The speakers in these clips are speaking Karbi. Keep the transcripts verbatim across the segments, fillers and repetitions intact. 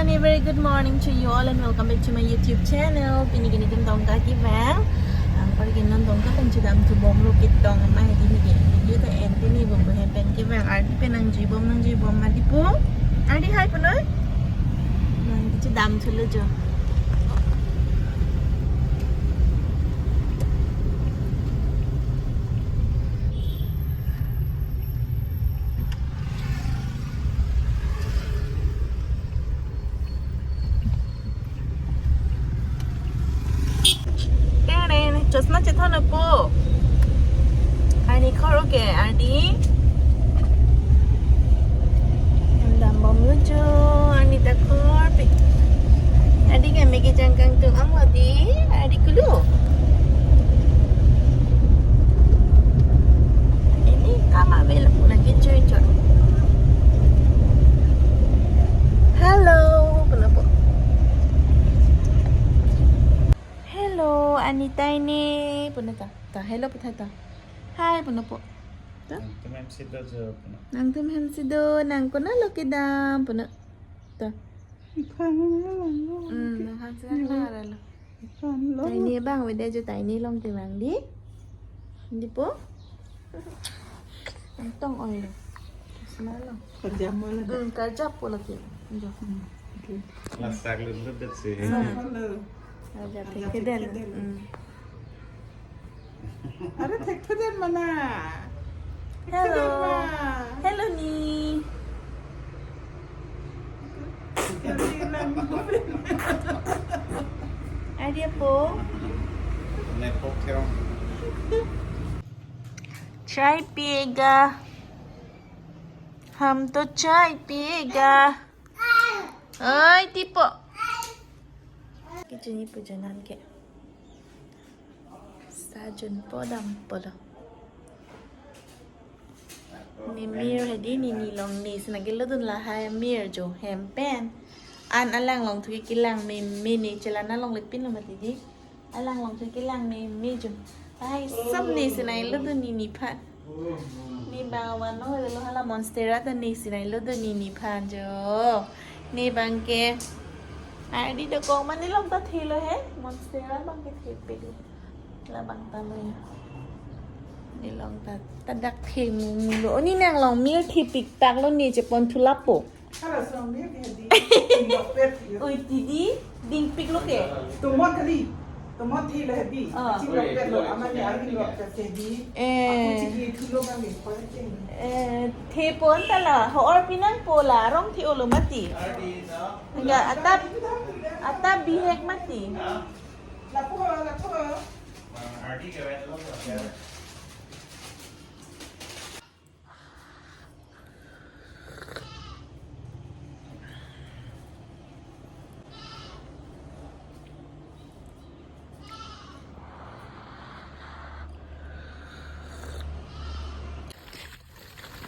A very good morning to you all and welcome back to my YouTube channel. Pini ke netum Dongka kevang. Anparke non Dongka pen chedamthu bomlo, ketong amahai di neke video ta en te ne bomlo, hem pen kevang. Ardi pen nangjui bom, nangjui bom ma dipo. Ardi, hai punoi. Nang chedamthulo jo. Teng teng, chosma chethon apo. Arni khoro ke, arni. Hem dam bomlo jo, arni ta khorpik. Arni ke me kejang kangtung ong lo di, arni kulu. Ini kama bel puna ke choi choi. Hello, puna po. Hello, Anita ini. Puna ta. Ta, hello, puna ta. Hai, puna po. Ta? Nangtum hem si do jo, puna. Nangtum hem si do, nang konatlo kedam, puna. Ta. Iphan lo. Hmm, nang han si nang lara lo. Iphan lo. Ta ini abang weda jo, ta ini along kevang di. Dipo? Nangtong oi lo. Sma lo. Karjap mo lo. Hmm, karjap po lagi. Jo. Hmm, oke. Lasak lo lo det si. Hmm. Lasak lo. Karjap. Karjap thekthe det lo. Thekthe det lo. Hmm. Are thekthe det mana? Hello. Hello ni. Ardi apo. Nepok theo. Chai piyega. Hum to chai piyega. Oi, tipo. Kechini pujanan ke. Sajun po dampo lo. Mimir hedi nini along ne si nang kelodun lahai amir jo hem pen. An alang along thu kelang mimi ne chelang along lepin lo mati di. Alang along thu kelang mimi jo. Ai, sab ne si nang kelodun nini aphan. Ne bang awan lo, lo hala monstera ta ne si nang kelodun nini aphan jo. Ne bang ke. Ardi dokok ma ne along ta thelo he. Monstera bang ke thepik lo. Labang ta lo ya. Ne along ta, ta dak the mu mu lo. O ne nang along mir thepik tak lo, ne chepon thu lapo. Hala song mir ke di. Ui ti di, dingpik lo ke. Tomon kali. Tomon thelo hedi. Ah. Chilokpet lo, amat ne ardi lo ke di. Eh. Ako chigi thulo kali, koi ke. Eh, thepon ta la, ho-or pi nangpo la, rong the-o lo mati. Enggak, atap, atap bihek mati. Lapu, lapu. Adi.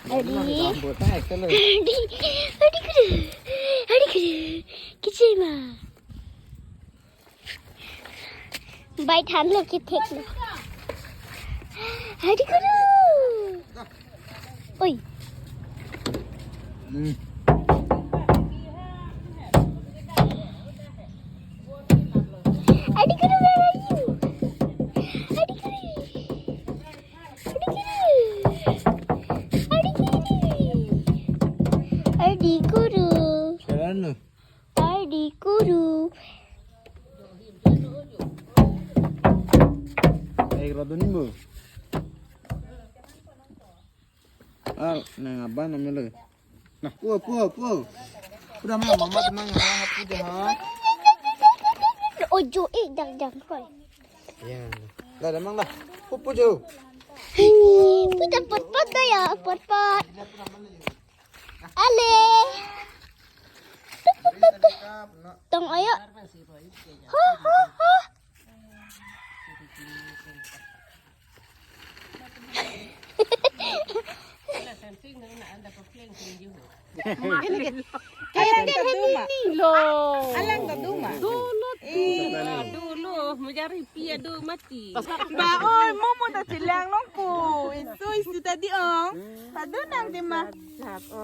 Adi, adi kudu. Adi kudu. Kichima. Bai than lo kithek lo. Adi kudu. Oi. Hmm. Adi kudu, where are you? Adi kudu. Adi kudu. Adi kudu. Jalan lo. Adi kudu. Eh, kira tu ni bu. Ah, nang abang namanya lo. Nah, pu, pu, pu. Udah mama, mama tenang ya, pu dah. Ojo, eh, jang, jang, koi. Ya. Dah, dah, mang dah. Pu, pu, jo. Pu, dah, pot, pot dah ya, pot, pot. Ale. Tong ayo. Ho, ho, ho. Kaya dia ni lo. Alang ta duma. Dulu tu. Eh, dulu, mujari pia do mati. Ba oi, momo ta chelang nangpo. Isu, isu ta di ong. Padu nang tema.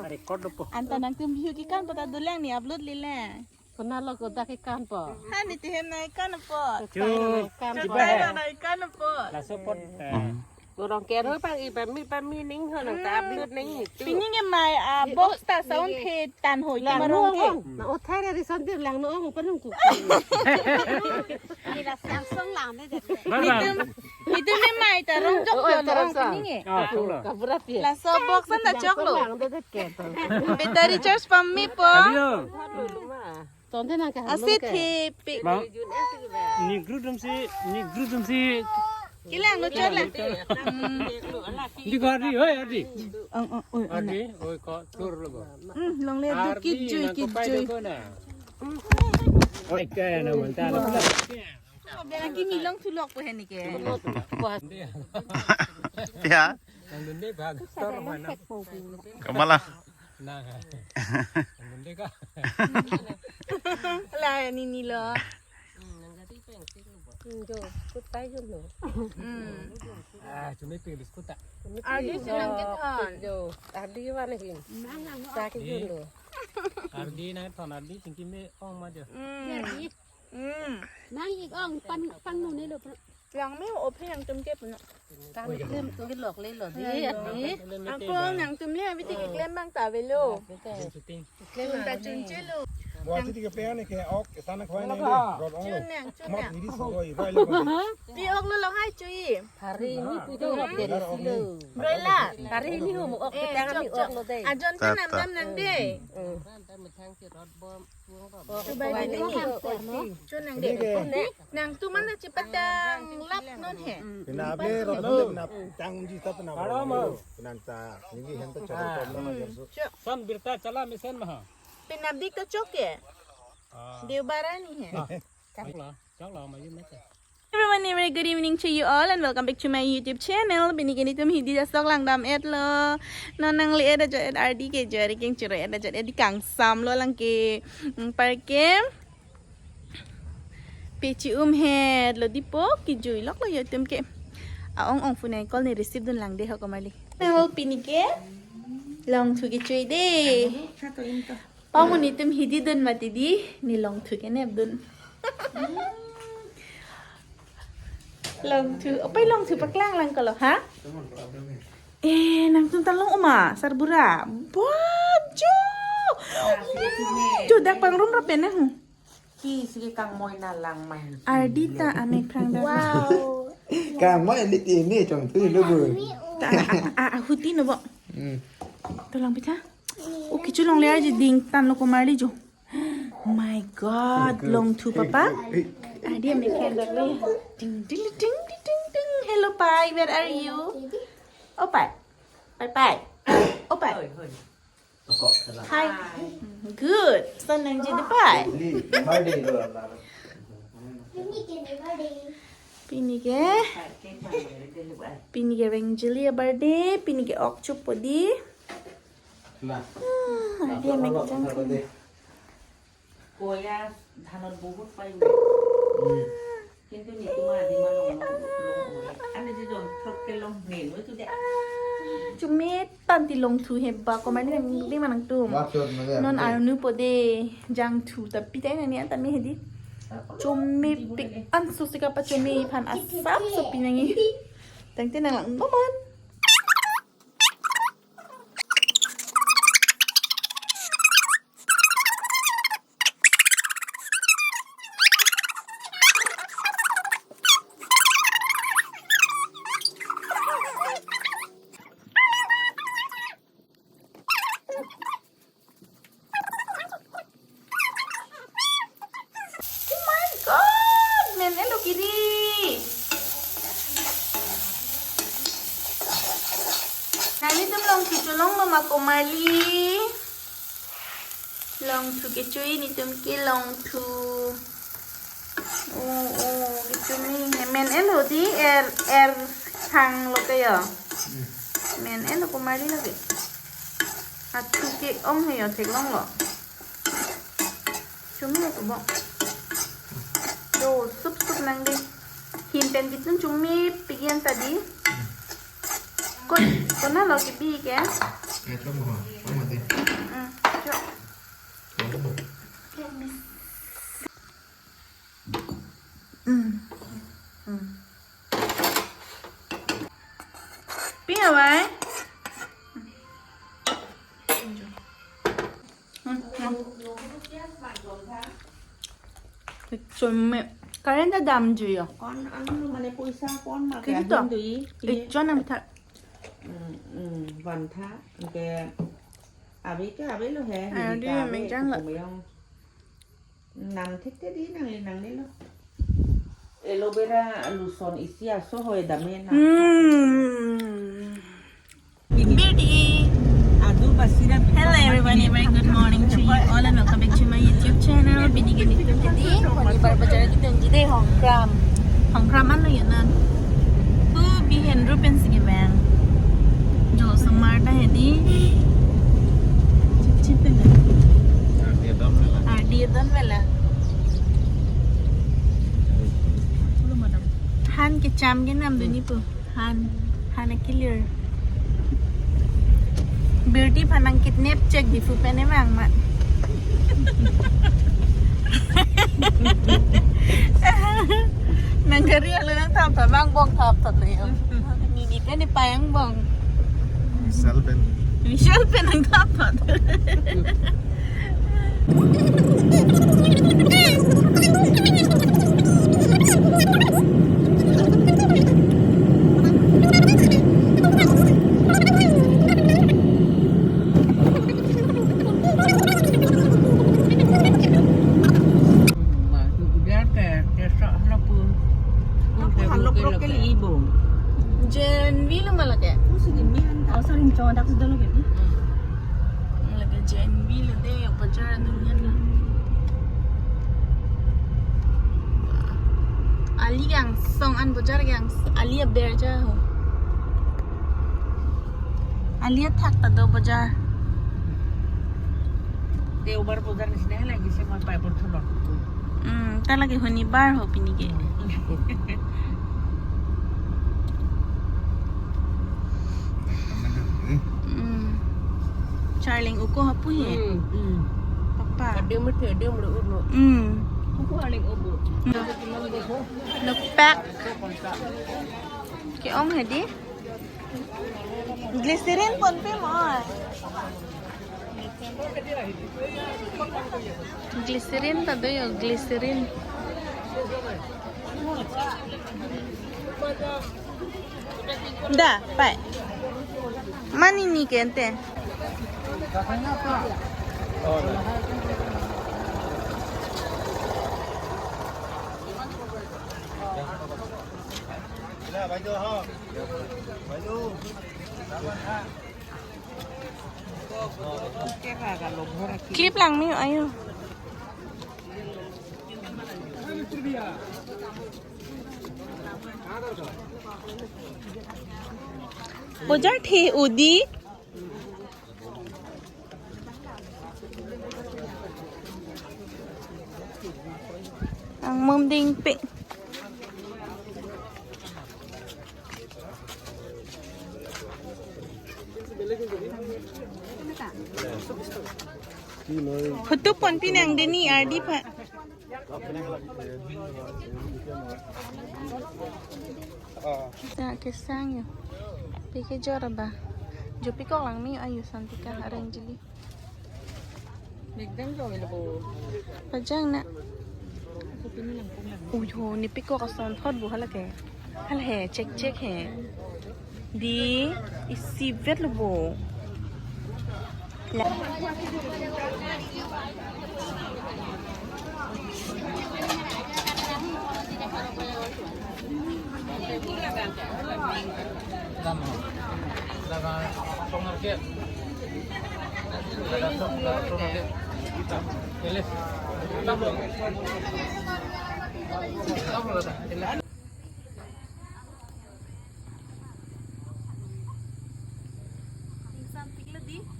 Record po. Anta nangtum bihu kekan pata dolang ne upload lele. Konatlo kodak ke kanpo. Hani tihem nai kanpo. Chu, tai nai kanpo. Chibai nai kanpo. Laso apot, eh, Hmm. Orang kero pang iba mi pami ning ho nang ta upload ning itu. Pini ke mai, ah, box ta sound phe tan hoi lang marong no ke. Ong. Na othai ra reson dir lang no ong panung ku. Ni la sang song lang de de. Bye bye. Nitum, nitum ni mai ta rong jok. Oh, oh, lo, lo, terus, ong ah. Pini ke. Ah, tu lo. Kabura pi. Laso box an ta jok lo. Lang de de ke to. Battery charge pami po. Adio. Tonte nang ke asit he pi. Ma. Ni group dum si, ni group dum si. Kilang lo chot la. Hmm. Di gari, oi, adi. Ang, ang, oi, adi, oi, ko tur lo bo. Hmm, longle du. Ardi kijui, nang ko pai kijui. Do ko na. Oi, kaya na manta na. Biar lagi milong tulok po heni ke. Ya. Nang dunde bag. Kamala. Nang. Nang dunde ka. La ni ni lo. Hmm, jo, kutai jo lo. Hmm. Ah, cuma pilih skuta. Ardi silang kethon. Jo, Ardi mana hin? Sa ke jo lo. Ardi nang thon Ardi tingki me ong ma jo. Hmm. Hmm. Nang ik ong pan pan nu ne lo. Yang me o phe nangtum ke puno. Kan klem tu ke lok le lo di. Ai, ya, lo. Di. Ako nangtum le abiti ke klem bang ta avelo. Klem ta chunche lo. Buat titik ke pe ni ke ok ke sana khwai nang di. Rot ong lo. Chun nang, chun nang. Mat ni di so roi roi lo. Pi ok lo lo hai chui. Hari ni pu jo rot ke si lo. Roi la. Hari ni hum ok ke tang ni ok lo de. Ajon ke nam nam nang de. Hmm. Chubai di ni. Chun nang de. Nangtum an ta chipatang lap non he. Pina ave rot lo pina tang ji ta pina. Pina ta ni hem ta chara problem ajar so. San birta chala mesen maha. Pina dik ta chok ke. Ah. Deobara ni he. Ah. Chakla, chakla ma yun na cha. Everyone, a very good evening to you all and welcome back to my YouTube channel. Pini ke nitum hidi jasok langdam et lo. Non nang le et ajo et Ardi ke jari keng churo et ajo et di kangsam lo lang ke. Hmm, parke. Pechi um het lo dipo kijui lok lo yotum ke. A ong ong phone call ni receive dun lang de ho komarli. Nang pini ke longthu kechui de. Pamo nitum hidi dun mati di, ne longthu kenep dun. Longthu, opai longthu paklang lang kolo, ha? Eh, nangtum ta long oma, sarbura. Buat jo. Jo dak pangrum rapen nang. Ki sige kangmoi na lang mai. Ardi ta ame phrang dak. Wow. Kangmoi li ti me chong tu lo bu. Ta a, a, a, huti no bo. Hmm. To lang pitha. O kichu longle aji ding tan lo komarli jo. My God, longthu papa. Ardi ame phrang dak le. Ding ding ding ding ding ding. Hello pai, where are you? Oh pai. Pai pai. Oh pai. Hoi, hoi. Hi. Good. Son nangji di pai. Pinike. Pinike Rengjelia birthday. Pinike ok chupo di. Ah, dia make jangkang. Koya dhanot bohut pai. Kintu nitum adi ma long long long. Ane je jon throk ke long ne noi tu de. Chumi tanti longthu he ba komarli nang di manang tum. Non arnu po de jangthu ta pitai nani anta me hedi. Chumi pik an susi ka pa chumi phan asap so pinangi. Tangte nang lang bomon. Oh my God! Men-e lo kiri. Nangtum longthu cholong lo ma komarli. Longthu kechui nitum ke longthu. Oh, oh, kechumi he men-e lo di er, er sang lo ke yo. Men-e lo komarli lo ke. Athu ke ong he yo theklong lo. Chumi ko bo. Do sup sup nang di. Him pen bitum chumi pigian tadi. Kon, kona lo ke bi ke? Eh, kamu ha, kamu di. Hmm, jo. Kamu. Let me Hmm. Hmm. Pi hawai? Hmm, hmm. Chome. Current ta damjuiyo. Kon ang mane poisa kon ma Kiji kaya to? Hindu i. Ichon ang tha. Hmm, hmm, van tha. Ke ave ke avelo he. Ah, Hindi di ka ave, mengjang la. Kumuyong. Nam thik te di nangli nanglilo. Aloe vera lotion isi aso hoi dame na. Hmm. Birdi. Adu basira. Hello everyone, a very good morning to you all and welcome back to my YouTube channel. Bini gini tadi, honi bar bajar kita jadi deh Hongkram. Hongkram mana ya nan? Tu bihen rupen sigi bang. Jo semar ta hedi. Chip chip na. Ardi don vela. Han kecham ke nam duni pu. Han, han akilir. Birdi aphan nang kidnap chek di fu pen emang ma. Nang kari alo nang thap thap bang bong thap thap lo yo. Nini pen ni payang bong. Vishal pen. Vishal pen nang thap thap. Jen vilo malake. Oh, sorry, cowok dak sudah lagi. Lake J N V lo deh, bajar anung yan la. Ali angsong an bajar ke ang ali aber ja ho. Ali athak ta do bajar. Deubar bajar nisina lagi semua pai por thulon. Hmm, ta lagi honi bar ho pini ke. Hmm. Charling uko hapu he. Hmm, hmm. Papa. Kadem the, kadem lo uno. Hmm. Uko charling ubo. Nokpak. Ke-ong hedi? Glycerin ponpe mo. Glycerin ta do yo, glycerin. Da, pai. Mane ni ke ante. Clip lang mi ayo. Bojar the udi. Ang mum ding pi. Photo ponpi nang deni ardi pha. Ta kesang yo. Pike jor ba. Jo pikok lang mi ayo Santika areng jili. Pajang na. Uy ho, ne pikok ason thot bo hala ke. Hala he, chek chek he. Di isivet lo bo. La.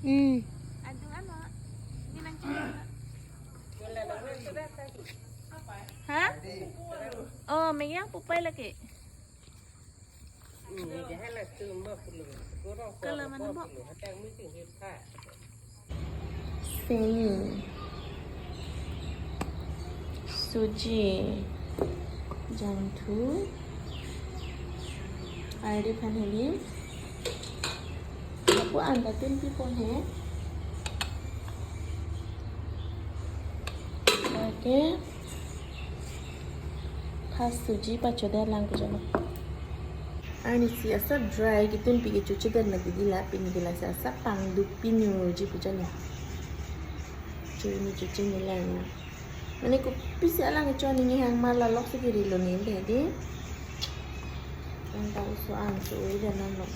Hmm. Ha? Oh, megang pupai lagi. Kalau mana, Mbok? Seni. Suji. Jangthu. Ardi aphan hini. Lapu anta tunpi pon he. Okay. First suji pachoda lang ko jalo. Arnisi asap dry kitunpi kechochidet na gidi la pini ke lasi asap pangduk pini uji pu jalo. Chini chochi ni lang. Mane kopisi alang kecho ni hang mar la lok si kiri lo ni dei di. Anta oso an so oi dan lo.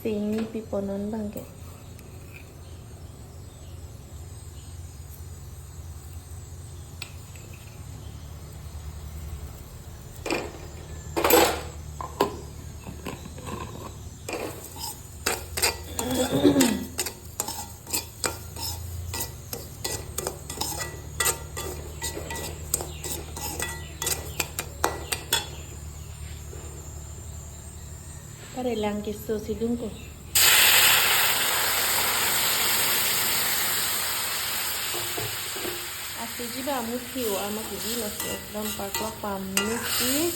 Singni pi ponon bang ke. Pare lang keso si dun ko. Asuji ba amuthi o ama kidi lasi ekdom paklok pamuthi.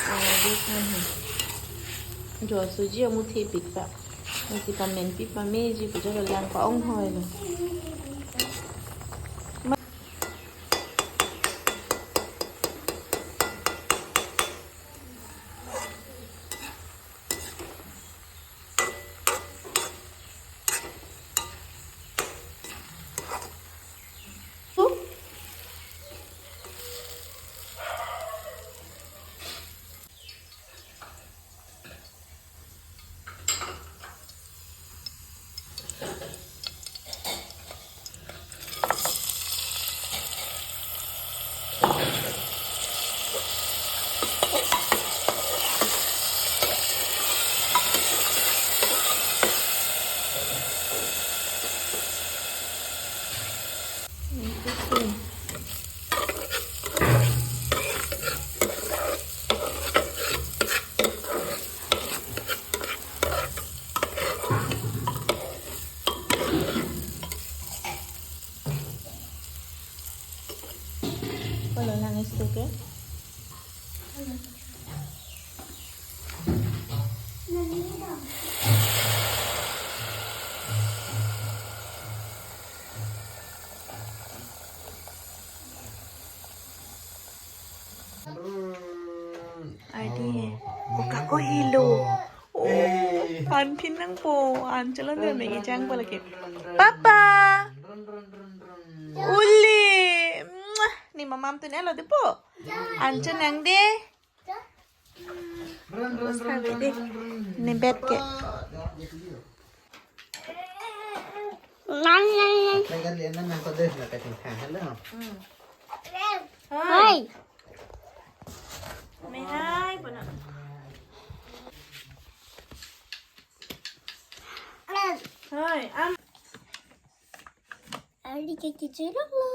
Ah, di kan he. Jo asuji amuthi pik pa. Nasi pamen pi pameji pu jalo lang pa-ong hoi lo. Kalau nangis tuh ke? Ardi he. Koka ko helo. Oh, an phin nangpo. An chalon de me ijang pala ke. Papa. Uli. Mwah. Ni mamam tu nelo de po. An chalon nang de. Terus kali de. Ni bet ke. Nang, nang, nang. Hai. Me hai, pona. Hai, am. Ardi ke kichui loklo,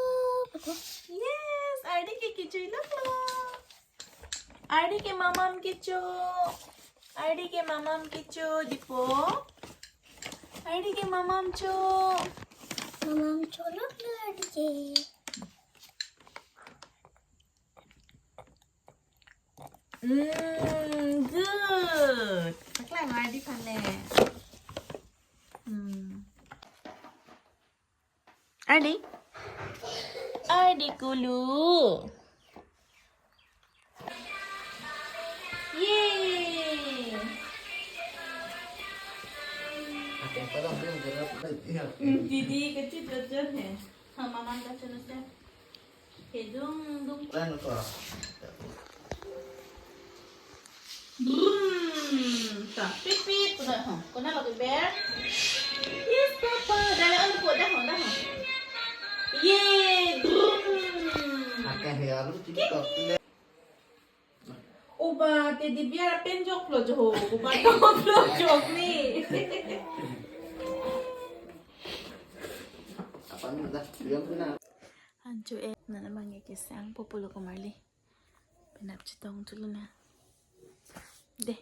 betul? Yes, Ardi ke kichui loklo. Ardi ke mamam kecho. Ardi ke mamam kecho, di po. Ardi ke mamam cho. Mamam cho loklo Ardi ke. Mm, good. Paklang Ardi aphan le. Hmm. Ardi. Ardi kulu. Yay. Didi kecil jajan he. Sama mama kecil. Hejung dung. Lan ko. Brum. Ta, pip, pip. Puna, ha. Kona lagi ber. Yes, papa. Dah, dah, dah, dah, dah. Ye. Uba teddy bear pen joklo jo, uba joklo jok ni. Apa ni dah? Diam puna. Ancho eh, nana mangke kesang populo komarli. Penap chetong chulu na. Deh.